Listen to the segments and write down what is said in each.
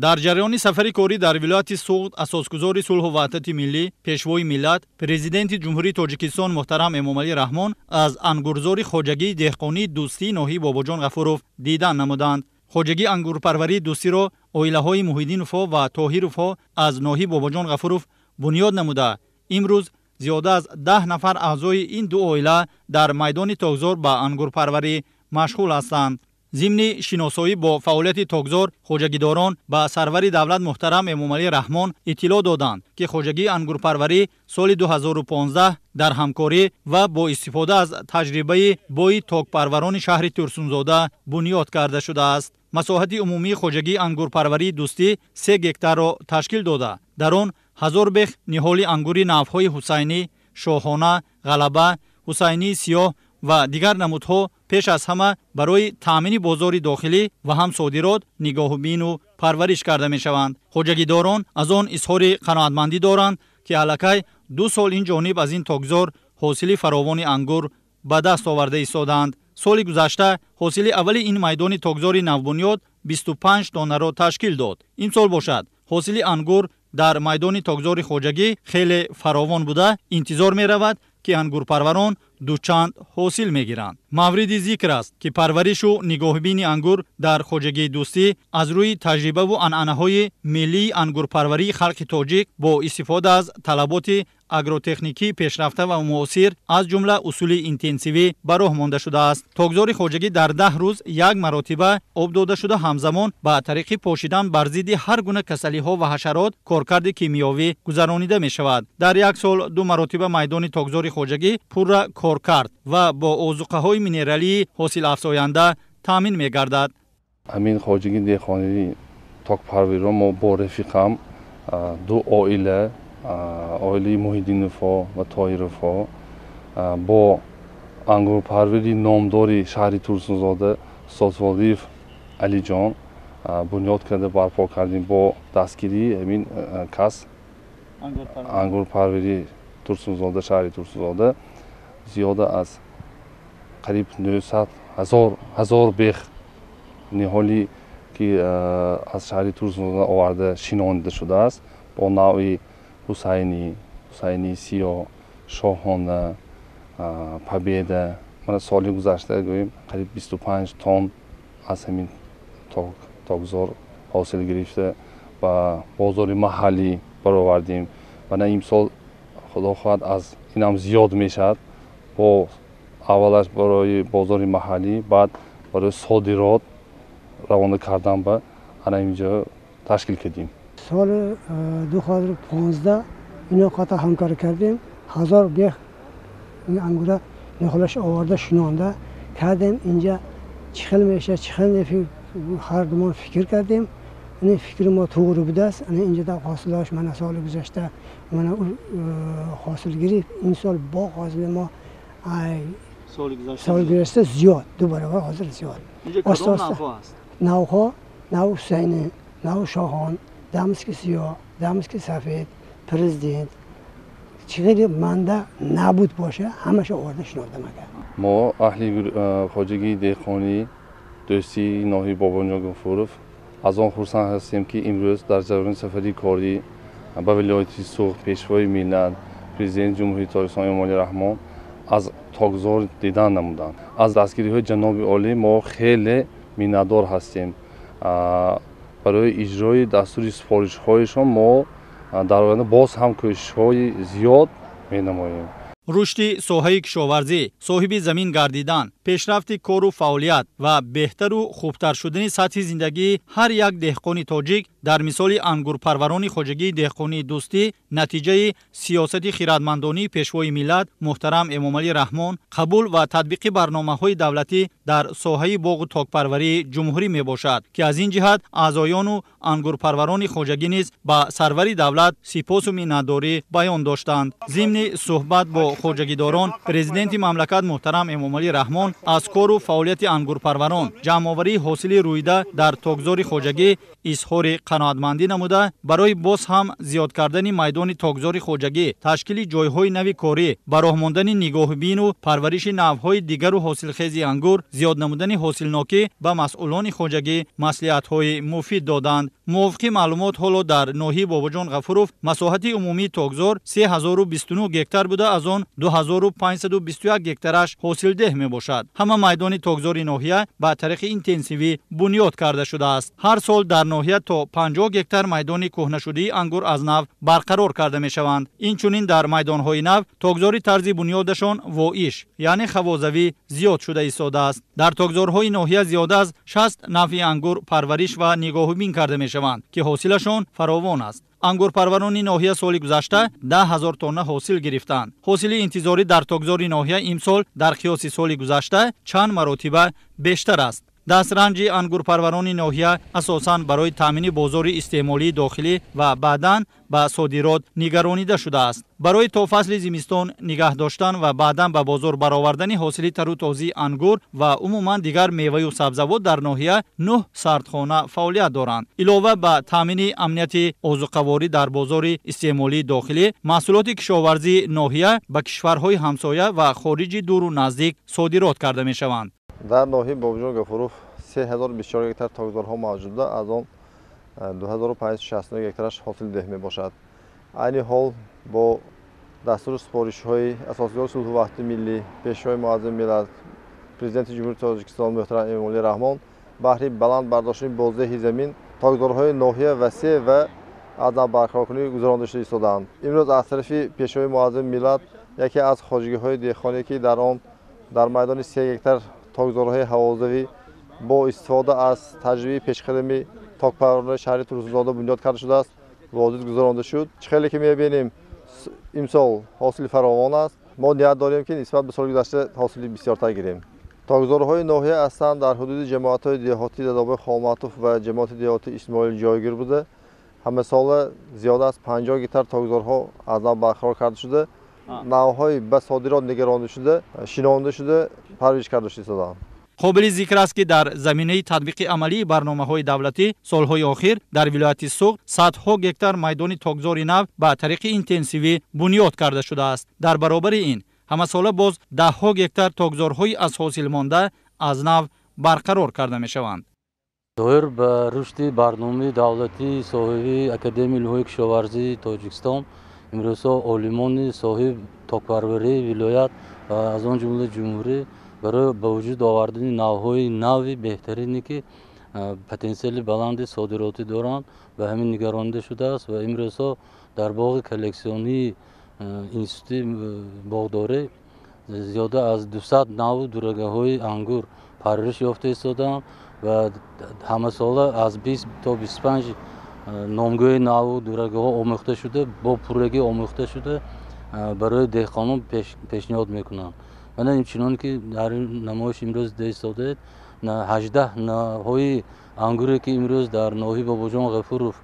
Дар ҷараёни сафари корӣ дар вилояти Суғд асосгузори сулҳу ваҳдати миллӣ, пешвои миллат, президенти Ҷумҳурии Тоҷикистон муҳтарам Эмомалӣ Раҳмон аз ангурзори хоҷагии деҳқонии Дӯстии ноҳияи Бобоҷон Ғафуров дидан намуданд. Хоҷагии ангурпарварии Дӯстиро оилаҳои Муҳиддиновҳо ва Тоҳировҳо аз ноҳияи Бобоҷон Ғафуров бунёд намуда. Имрӯз зиёда аз 10 нафар аъзои ин ду оила дар майдони токзор ба ангурпарварӣ машғул ҳастанд. Зимни шиносоӣ бо фаъолияти токзор хоҷагидорон ба сарвари давлат муҳтарам Эмомалӣ Раҳмон иттилоъ доданд, ки хоҷагии ангурпарварӣ соли 2015 дар ҳамкорӣ ва бо истифода аз таҷрибаи бои токпарварони шаҳри Турсунзода бунёд карда шудааст. Масоҳати умумии хоҷагии ангурпарварии Дӯстӣ 3 гектарро ташкил дода. Дар он 1000 бех ниҳоли ангури навъҳои Ҳусайнӣ, Шоҳона, Ғалаба, Ҳусайнии сиёҳ ва дигар намудҳо пеш аз ҳама барои таъмини бозори дохилӣ ва ҳам содирот нигоҳубину парвариш карда мешаванд. Хоҷагидорон аз он изҳори қаноатмандӣ доранд, ки аллакай 2 сол ин ҷониб аз ин токзор ҳосили фаровони ангур ба даст оварда истодаанд. Соли гузашта ҳосили аввали ин майдони токзори навбунёд 25 тоннаро ташкил дод. Имсол бошад ҳосили ангур дар майдони токзори хоҷагӣ хеле фаровон буда, интизор меравад, ки ангурпарварон дучанд ҳосил мегиранд. Мавриди зикр аст, ки парваришу нигоҳубини ангур дар хоҷагии Дӯстӣ аз рӯи таҷрибаву анъанаҳои миллии ангурпарварии халқи тоҷик бо истифода аз талаботи агротехникии пешрафта ва муосир, аз ҷумла усули интенсивӣ ба роҳ монда шудааст. Токзори хоҷагӣ дар 10 рӯз як маротиба об дода шуда, ҳамзамон ба тариқи пошидан бар зидди ҳар гуна касалиҳо ва ҳашарот коркарди кимиёвӣ гузаронида мешавад. Дар як сол 2 маротиба майдони токзори хоҷагӣ пурра коркард ва бо озуқаҳои минералии ҳосилафзоянда таъмин мегардад. Ҳамин хоҷагии деҳқонии токпарвариро мо бо рафиқам ду оила, оилаи Муҳиддиновҳо ва Тоҳировҳо, бо ангурпарвари номдори шаҳри Турсунзода Устодволиев Алиҷон бунёд карда барпо кардем. Бо дастгирии ҳамин кас ангурпарвари Турсунзода, шаҳри Турсунзода, зиёда аз қариб 900 ҳазор бех ниҳолӣ, ки аз шаҳри Турсунзода оварда шинонида шудааст, бо навъи Ҳусайнӣ, Ҳусайнии сиёҳ, Шоҳона, Победа. Мана соли гузашта гӯем қариб 25 тонн аз ҳамин токзор ҳосил гирифта ба бозори маҳаллӣ баровардем. Ва на имсол худо хоҳад аз инам зиёд мешавад. Бо аввалаш барои бозори маҳаллӣ, баъд барои содирот равона кардан ба ана инҷо ташкил кардем. Соли 2015 ино қата ҳамкорӣ кардем. 1000 бех ангура ниҳолаш оварда шинонда кардем. Инҷа чӣ хел мешавад, чӣ хел ҳар думон фикр кардем. Ин фикри мо туғри будааст. Инҷа ҳосилаш мана соли гузашта мана ҳосил гирифт. Ин сол бо ҳосили мо соли гузашта зиёд, 2 баробар ҳосил зиёд. Навъҳо нав Ҳусайнӣ, нав Шоҳон, дамски сиёҳ, дамски сафед, президент. Чӣ хеле манда набуд боша, ҳамаша оварда шинондам. Агар мо аҳли хоҷагии деҳқонӣ Дӯстии ноҳияи Бобоҷон Ғафуров аз он хурсанд ҳастем, ки имрӯз дар ҷараёни сафари корӣ ба вилояти Суғд пешвои миллат, президенти Ҷумҳурии Тоҷикистон Эмомалӣ Раҳмон аз токзор дидан намуданд. Аз дастгириҳои ҷаноби олӣ мо хеле миннатдор ҳастем. Барои иҷрои дастури супоришҳояшон мо дар оянда боз ҳам кӯшишҳои зиёд менамоем. Рушди соҳаи кишоварзӣ, соҳиби замин гардидан, пешрафти кору фаъолият ва беҳтару хубтар шудани сатҳи зиндагии ҳар як деҳқони тоҷик дар мисоли ангурпарварони хоҷагии деҳқонии Дӯстӣ натиҷаи сиёсати хирадмандонии пешвои миллат муҳтарам Эмомалӣ Раҳмон, қабул ва татбиқи барномаҳои давлатӣ дар соҳаи боғу токпарварии ҷумҳурӣ мебошад, ки аз ин ҷиҳат аъзоёну ангурпарварони хоҷагӣ низ ба сарвари давлат сипосу миннатдорӣ баён доштанд. Зимни суҳбат бо хоҷагидорон президенти мамлакат муҳтарам Эмомалӣ Раҳмон Аз кору фаъолияти ангурпарварон, ҷамъоварии ҳосили рӯида дар токзори хоҷагӣ изҳори қаноатмандӣ намуда, барои боз ҳам зиёд кардани майдони токзори хоҷагӣ, ташкили ҷойҳои нави корӣ, ба роҳ мондани нигоҳубину парвариши навъҳои дигару ҳосилхези ангур, зиёд намудани ҳосилнокӣ ба масъулони хоҷагӣ маслиҳатҳои муфид доданд. Мувофиқи маълумот, ҳоло дар ноҳияи Бобоҷон Ғафуров масоҳати умумии токзор 3029 гектар буда, аз он 2521 гектараш ҳосилдеҳ мебошад. Ҳама майдони токзори ноҳия ба тариқи интенсивӣ бунёд карда шудааст. Ҳар сол дар ноҳия то 50 гектар майдони кӯҳнашудии ангур аз нав барқарор карда мешаванд. Инчунин дар майдонҳои нав токзори тарзи бунёдашон воиш, яъне хавозавӣ зиёд шуда истодааст. Дар токзорҳои ноҳия зиёда аз 60 навъи ангур парвариш ва нигоҳубин карда мешаванд, ки ҳосилашон фаровон аст. Ангурпарварони ноҳия соли гузашта 10 000 тонна ҳосил гирифтанд. Ҳосили интизорӣ дар токзори ноҳия имсол дар қиёси соли гузашта чанд маротиба бештар аст. Дастранҷи ангурпарварони ноҳия асосан барои таъмини бозори истеъмолии дохилӣ ва баъдан ба содирот нигаронида шудааст. Барои то фасли зимистон нигаҳ доштан ва баъдан ба бозор баровардани ҳосили тару тозии ангур ва умуман дигар меваю сабзавот дар ноҳия нӯҳ сардхона фаъолият доранд. Илова ба таъмини амнияти озуқаворӣ дар бозори истеъмолии дохилӣ, маҳсулоти кишоварзии ноҳия ба кишварҳои ҳамсоя ва хориҷи дуру наздик содирот карда мешаванд. Дар ноҳияи Бобоҷон Гафуров 3024 гектар токзорҳо мавҷуд буда, аз он 2569 гектараш ҳосилдеҳ мебошад. Айни ҳол бо дастуру супоришҳои Асосгузори сулҳу ваҳдати миллӣ, Пешвои муаззами миллат, Президенти Ҷумҳурии Тоҷикистон муҳтарам Эмомалӣ Раҳмон, баҳри баланд бардоштани боздеҳи замин токзорҳои ноҳия васеъ ва аз нав барқароркунӣ гузаронда шуда истодаанд. Имрӯз аз тарафи Пешвои муаззами миллат яке аз хоҷагиҳои деҳқоне, ки дар он дар майдони 3 гектар токзорҳои ҳавозавӣ бо истифода аз таҷрибаи пешқадами токпарварони шаҳри Турсунзода бунёд карда шудааст, боздид гузаронда шуд. Чӣ хеле ки мебинем, имсол ҳосили фаровон аст. Мо ният дорем, ки нисбат ба соли гузашта ҳосили бисёртар гирем. Токзорҳои ноҳия ҳастанд дар ҳудуди ҷамоатҳои деҳотии Дадобои Холматов ва ҷамоати деҳотии Исмоил ҷойгир буда, ҳамасола зиёда аз 50 гектар токзорҳо аз нав барқарор карда шуда, навъҳои ба содирот нигаронда шуда, шинонда шуда, парвариш карда шуда истодаанд. Қобили зикр аст, ки дар заминаи татбиқи амалии барномаҳои давлатӣ солҳои охир дар вилояти Суғд садҳо гектар майдони токзори нав ба тариқи интенсивӣ бунёд карда шудааст. Дар баробари ин ҳамасола боз даҳҳо гектар токзорҳои аз ҳосил монда аз нав барқарор карда мешаванд. Доир ба рушди барномаи давлатии соҳавии Академияи илмҳои кишоварзии Тоҷикистон, имрӯзҳо олимони соҳиби токпарварии вилоят ва аз он ҷумла ҷумҳурӣ барои ба вуҷуд овардани навъҳои нави беҳтарине, ки потенсиали баланди содиротӣ доранд, ба ҳамин нигаронида шудааст ва имрӯзҳо дар боғи коллексионии институти боғдорӣ зиёда аз 200 навъу дурагаҳои ангур парвариш ёфта истодаанд ва ҳамасола аз 20 то 25 номгӯи навъу дурагаҳо омӯхта шуда, бо пуррагӣ омӯхта шуда, барои деҳқонон пешниҳод мекунанд. Мана чунон ки дар намоиш имрӯз дида истодаед, 18 навъҳои ангуре, ки имрӯз дар ноҳияи Бобоҷон Ғафуров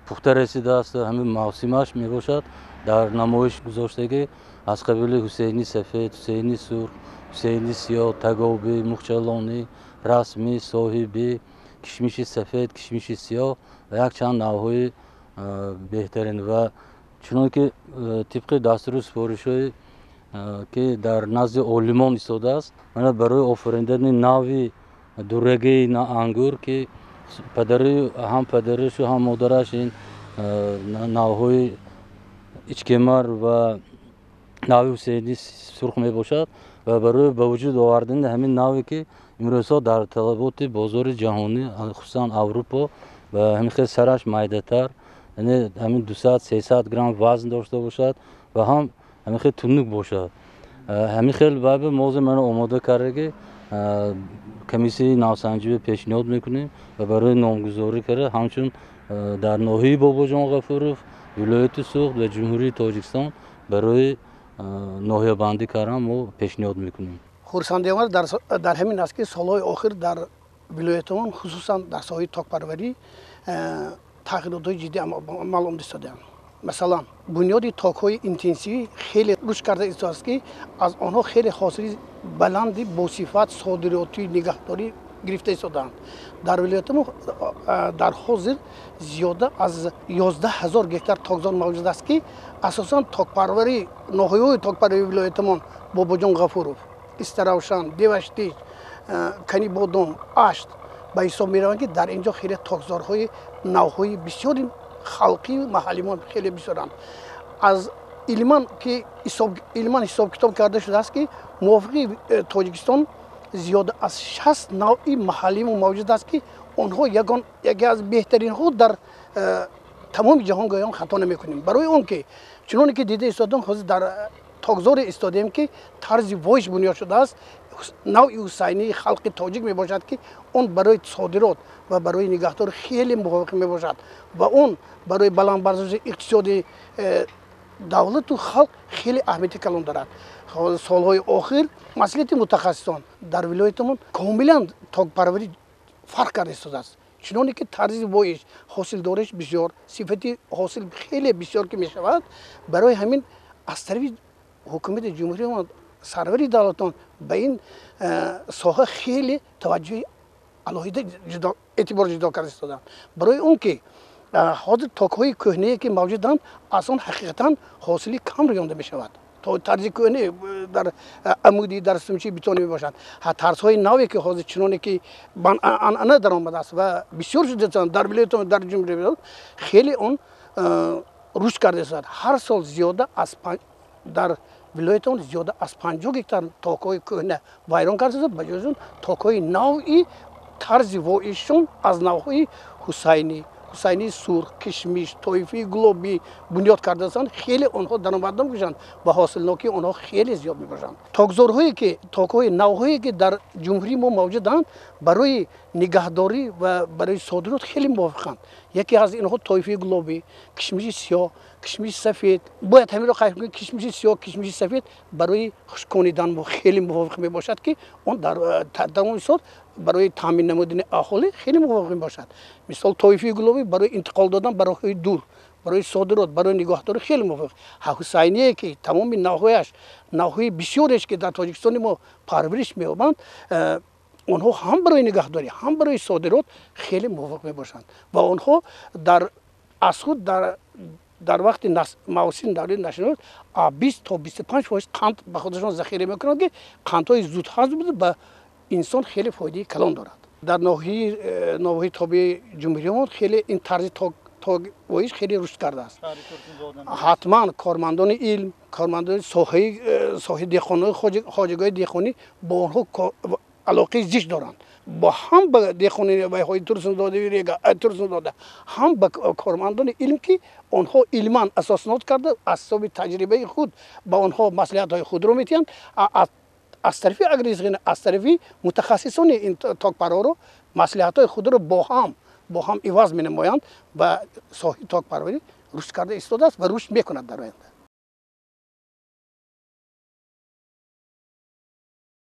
пухта расидааст, ҳамин мавсимаш мебошад, дар намоиш гузоштагӣ аз қабили Ҳусейни сафед, Ҳусейни сурх, Ҳусейни сиёҳ, Тагобӣ, Мухчалонӣ, Расмӣ, Соҳибӣ, кишмиши сафед, кишмиши сиёҳ ва якчанд навъҳои беҳтарин. Ва чунон ки тибқи дастуру супоришҳое, ки дар назди олимон истодааст, мана барои офаридани нави дурагаи ангур, ки падари ҳам падарашу ҳам модараш ин навъҳои Ичкемар ва нави Ҳусейни сурх мебошад, ва барои ба вуҷуд овардани ҳамин наве, ки имрӯзҳо дар талаботи бозори ҷаҳонӣ, хусусан Аврупо, ва ҳамин хел сараш майдатар, яъне ҳамин 200-300 грамм вазн дошта бошад ва ҳам ҳамин хел тунук бошад, ҳамин хел баъби мозе мана омода карда, ки комиссияи навсанҷивӣ пешниҳод мекунем ва барои номгузорӣ карда ҳамчун дар ноҳияи Бобоҷон Ғафуров, вилояти Суғд ва Ҷумҳурии Тоҷикистон барои ноҳиябандӣ кардан мо пешниҳод мекунем. Хурсандиовар дар ҳамин аст, ки солҳои охир дар вилоятамон, хусусан дар соҳаи токпарварӣ, тағйиротҳои ҷиддӣ амал омада истодаанд. Масалан, бунёди токҳои интенсивӣ хеле рушд карда истодааст, ки аз онҳо хеле ҳосили баланди босифат, содиротӣ, нигаҳдорӣ гирифта истодаанд. Дар вилояти мо дар ҳозир зиёда аз 11 ҳазор гектар токзор мавҷуд аст, ки асосан токпарварӣ ноҳияҳои токпарварии вилоятамон Бобоҷон Ғафуров, Истаравшан, Деваштич, Канибодом, Ашт ба ҳисоб мераванд, ки дар ин ҷо хеле токзорҳои навҳои бисёри халқию маҳаллимон хеле бисёранд. Аз илман ки илман ҳисоб-китоб карда шудааст, ки мувофиқи Тоҷикистон зиёда аз 60 навъи маҳаллимо мавҷуд аст, ки онҳо ягон яке аз беҳтаринҳо дар тамоми ҷаҳон гӯён хато намекунем. Барои он ки чуноне ки дида истодам, ҳозир дар токзоре истодаем, ки тарзи воиш бунёд шудааст, навъи ҳусайнии халқи тоҷик мебошад, ки он барои содирот ва барои нигаҳдорӣ хеле мувофиқ мебошад ва он барои баландбардошти иқтисоди давлату халқ хеле аҳамияти калон дорад. Солҳои охир маслиҳати мутахассисон дар вилоятамон комилан токпарварӣ фарқ карда истодааст. Чуноне ки тарзи воиш, ҳосилдориш бисёр, сифати ҳосил хеле бисёр ки мешавад, барои ҳамин аз тарафи ҳукумати ҷумҳуриямон, сарвари давлатон ба ин соҳа хеле таваҷҷӯҳи алоҳида, эътибор ҷудо карда истодаанд. Барои он ки ҳозир токҳои кӯҳнае ки мавҷуданд, аз он ҳақиқатан ҳосили кам рӯёнда мешавад. Тарзи кӯҳне дар амудӣ, дар сумчи бетонӣ мебошанд. Тарзҳои наве ки ҳозир чуноне ки анъана даромадааст ва бисёр шудааст дар вилоятон, дар ҷумҳурӣ, хеле он рушд карда истодааст. Ҳар сол зиёда аз дар вилоятон зиёда аз 50 гектар токҳои кӯҳна вайрон карда шудааст, ба ҷои он токҳои навъи тарзи воишшон аз навъҳои ҳусайнӣ, ҳусайнии сурх, кишмиш, тоифии гулобӣ бунёд кардаастанд. Хеле онҳо даромаднок мешаванд ва ҳосилнокии онҳо хеле зиёд мебошанд. Токзорҳое ки токҳои навҳое ки дар ҷумҳурии мо мавҷуданд, барои нигаҳдорӣ ва барои содирот хеле мувофиқанд. Яке аз инҳо тоифии гулобӣ, кишмиши сиёҳ, кишмиши сафед. Бояд ҳаминро қайд кунем, кишмиши сиёҳ, кишмиши сафед барои хушконидан хеле мувофиқ мебошад, ки он дар тамоми сол барои таъмин намудани аҳолӣ хеле мувофиқ мебошад. Мисол, тоифии гулобӣ барои интиқол додан ба роҳҳои дур, барои содирот, барои нигаҳдорӣ хеле мувофиқ. Ҳусайние ки тамоми навҳояш, навҳои бисёреш ки дар Тоҷикистони мо парвариш меёбанд, онҳо ҳам барои нигаҳдорӣ, ҳам барои содирот хеле мувофиқ мебошанд ва онҳо дар аз худ дар вақти мавсим давраи нашунот 20 то 25% қанд ба худашон захира мекунанд, ки қандҳои зудҳазм буда ба инсон хеле фоидаи калон дорад. Дар ноҳияи тобеи ҷумҳуриямон хеле ин тарзи токвоиш хеле рушд кардааст. Ҳатман кормандони илм, кормандони соҳаи деҳқонои хоҷагиҳои деҳқонӣ бо онҳо алоқаи зич доранд. Бо ҳам ба деҳқони вайҳои Турсунзода, ҳам ба кормандони илм, ки онҳо илман асоснок карда аз ҳисоби таҷрибаи худ ба онҳо маслиҳатҳои худро медиҳанд. Аз тарафи агризғина, аз тарафи мутахассисони ин токпарворо маслиҳатҳои худро бо ҳам иваз менамоянд ва соҳаи токпарварӣ рушд карда истодааст ва рушд мекунад дар оянда.